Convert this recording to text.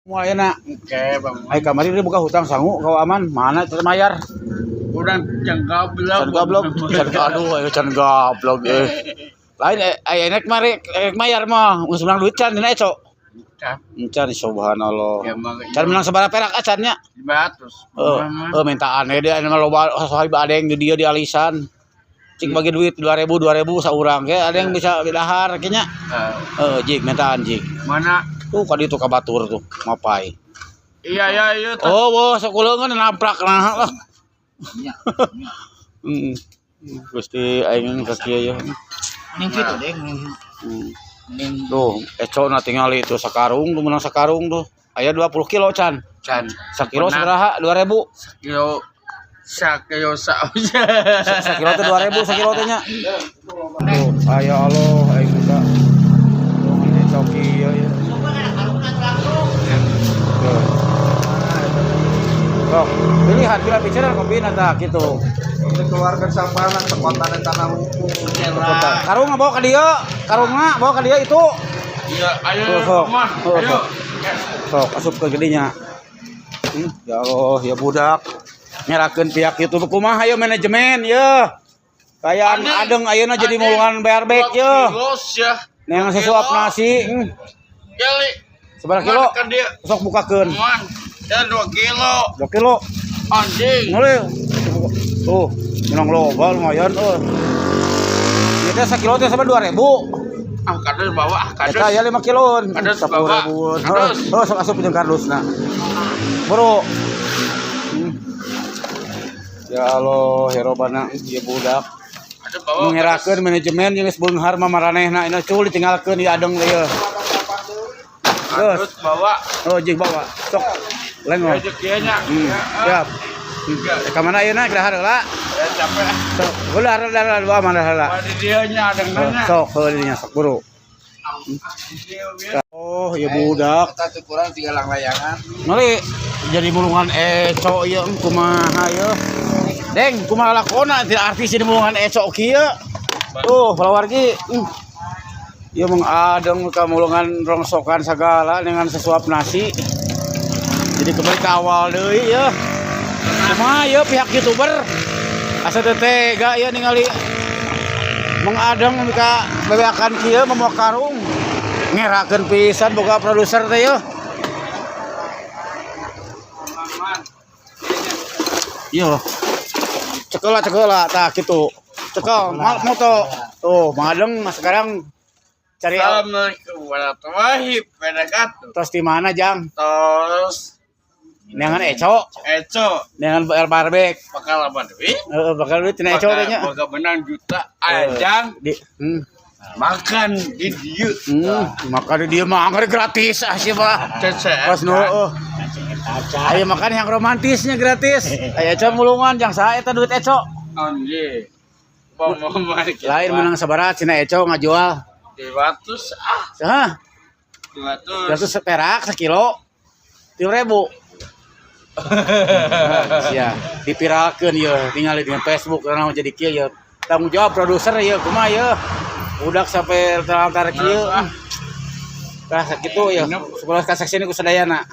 Mulai na. Oke, Bang. Ai kamari dia buka hutang sangu kau aman, mana teu mayar. Urang can goblok. Can goblok, can aduh, ayo can goblok eh. Lain eh aya mari rek mayar mah, geus menang duit can dina eco. Can. Encan, subhanallah. Ya mah. Can menang sabaraha perak acan nya? 500. Eh, eh minta aneh dia mah loba sahib, ada yang di dia di alisan. Cik bagi duit 2000 2000 saurang ke ada yang bisa dahar kayaknya. Eh, jik mintaan jik. Mana? Tuh kadi tuh kabatur tuh, mapai. Iya. Oh, wah, sakuleungeun namprak nah lah. Gusti aing ka kieu ya. Mending kitu deh, mending Tuh, eco na tingali itu sakarung tuh, menang sakarung tuh. Aya 20 kilo can. Can. Sakilo sabaraha? 2000. Sakilo sakilo sa. Sakilo teh 2000 sakilo teh nya. Tuh, aya Allah aing buka. Tuh, eco kieu ya. Tuh. Sok, pilihan bila bicara kopi tah gitu. Kita keluarkan sampah sekota dan tanah hukum. Karung bawa ke dia, karungna bawa ke dia itu. Iya, ayo Tuh, sok. Mah. Tuh, Ayo. sok. Sok asup ke gedinya. Ya Allah, ya budak. Nyerakeun pihak itu kumaha ya manajemen ya. Kayak adeng ayeuna jadi mulungan barbek ya. Kilos ya. Yang sesuap nasi. Kali. Sabaraha kilo? Kan dia. Sok bukakeun. Man. Ya 2 kilo. 2 kilo. Anjing. Ngole. Tuh, menang loba lumayan euy. Ieu teh sakilo teh sama 2000. Ah, kardus bawa, ah, kardus. Eta ya 5 kiloan. Kardus 10 bawa. Ribuan. Kardus. Oh, sok asup jeung kardusna. Bro. Ya Allah, ya Robana, ieu budak. Ada bawa. Ngerakeun manajemen jeung geus beunghar mah maranehna ina cul ditinggalkeun ieu adeng ieu. Terus, Kardus bawa. Oh, jeung bawa. Sok. Lengo. Rezekinya. Hmm. Siap. Ka mana ayeuna dahar heula? Ya capek. Sok, heula heula heula dua mana heula. Pada dia nya ada nanya. Sok, heula dinya sok buru. Oh, ya budak. Kita tuh kurang tiga lang layangan. Ngeli jadi mulungan eco ieu kumaha ieu. Deng, kumaha lakona tidak artis jadi mulungan eco kieu. Tuh, palawargi. Ieu meng adeng ka mulungan rongsokan segala dengan sesuap nasi. Jadi kembali ke awal deui ya. Kumaha ieu pihak YouTuber? Asa teu tega ieu ningali mengadeng ka bebeakan kieu mawa karung. Ngerakeun pisan boga produser teh yeuh. Iya. Cekel lah, cekel lah, tah gitu. Cekel, mal moto. Tuh, Mang Adeng sekarang cari Assalamualaikum warahmatullahi wabarakatuh. Terus di mana, Jang? Terus Neangan eco, Eco neangan barbek. Bakal apa duit? Heeh, bakal duit tina eco teh nya. Bakal menang juta ajang Di makan di dieu. Makan di dieu mah anggar gratis ah sih mah. Cece. Pas nu oh. Ayo makan yang romantisnya gratis. Ayo eco mulungan jang saha eta duit eco. Anjing. Bang mau Lain menang sabaraha cenah eco ngajual. 200 ah, Hah? 200. 200 perak sekilo. 3.000. Ya, dipiralkeun ye, tinggal di Facebook karena jadi kieu ye. Tanggung jawab produser ye, kumaha ye. Budak sampai terlantar kieu. Tah sakitu ya. 11 kasaksian ku sadayana.